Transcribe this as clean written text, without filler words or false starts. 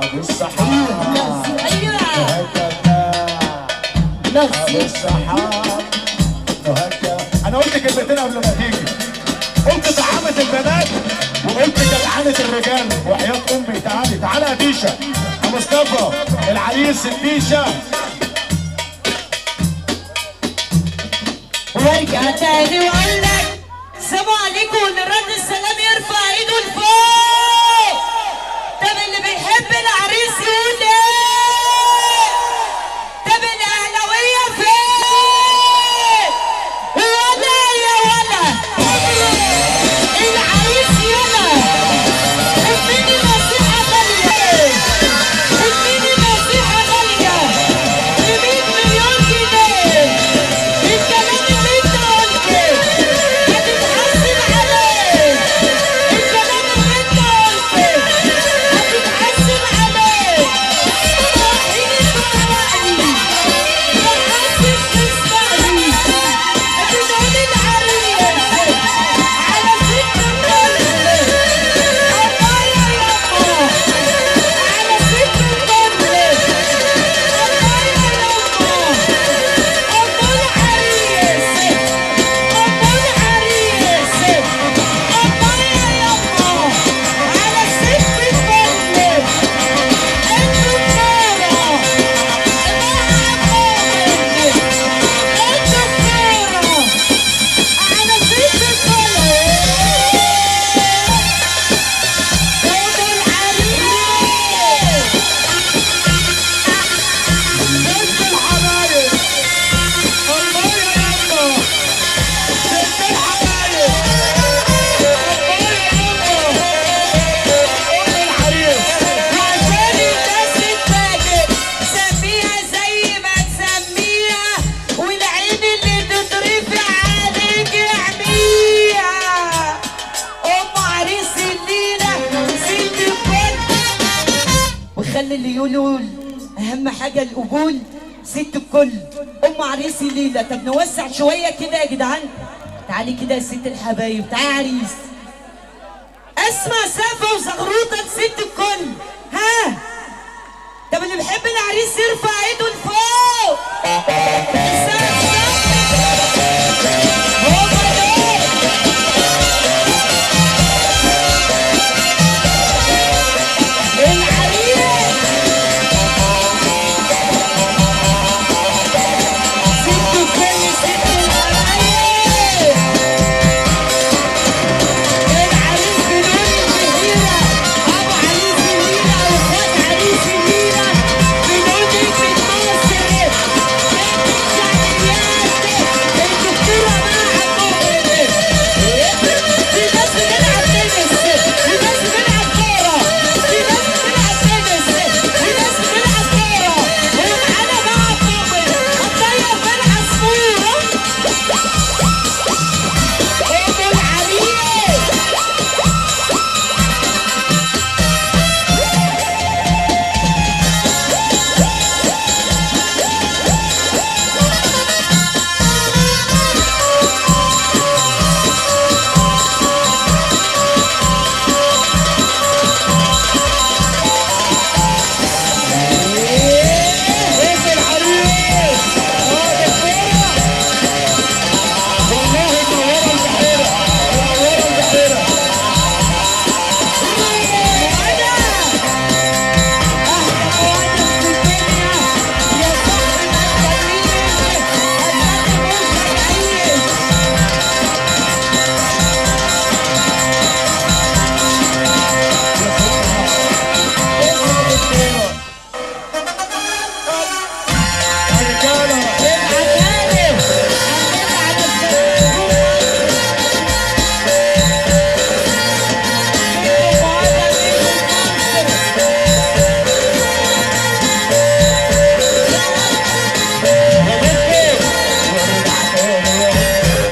ابو الصحاب. ايوه ابو الصحاب. انا قلت كلمتين قبل ما تيجي، قلت زعامة البنات وقلت جدعنة الرجال. وحياة امي تعالي تعالي يا ديشة. يا مصطفى العريس الديشة. وارجع تاني واقول لك السلام عليكم، واللي رد السلام يرفع ايده لفوق. طب اللي بيحب العريس يقول ايه؟ طب الاهلاوية فين؟ ولا يا ولا العريس يلا. اديني نصيحة غالية، اديني نصيحة غالية ب 100 مليون جنيه. الكلام اللي انت قلته هتتحاسب عليه، الكلام اللي انت قلته هتتحاسب عليه. صحيني فوقني، محدش تسمعني، بنقول العريس على ست الكل. الله يا يما على ست الكل. الله يا يما أم العريس، أم العريس. الله يا يما على ست الكل. انتوا الكورة مع مؤمن، انتوا الكورة على ست الكل. خدوا العريس. ست الحبايب. الله يا يما ست الحبايب. الله يا يما ام العريس. عشان الناس تتفاجئ سميها زي ما تسميها، والعين اللي تترفع عليك اعميها. ام عريس الليلة ست الكل، وخلي اللي يقولوا اهم حاجة القبول. ست الكل ام عريس الليلة. طب نوسع شوية كده يا جدعان. تعالي كده يا ست الحبايب، تعالي يا عريس. اسمع سافه وزغروطه لست الكل.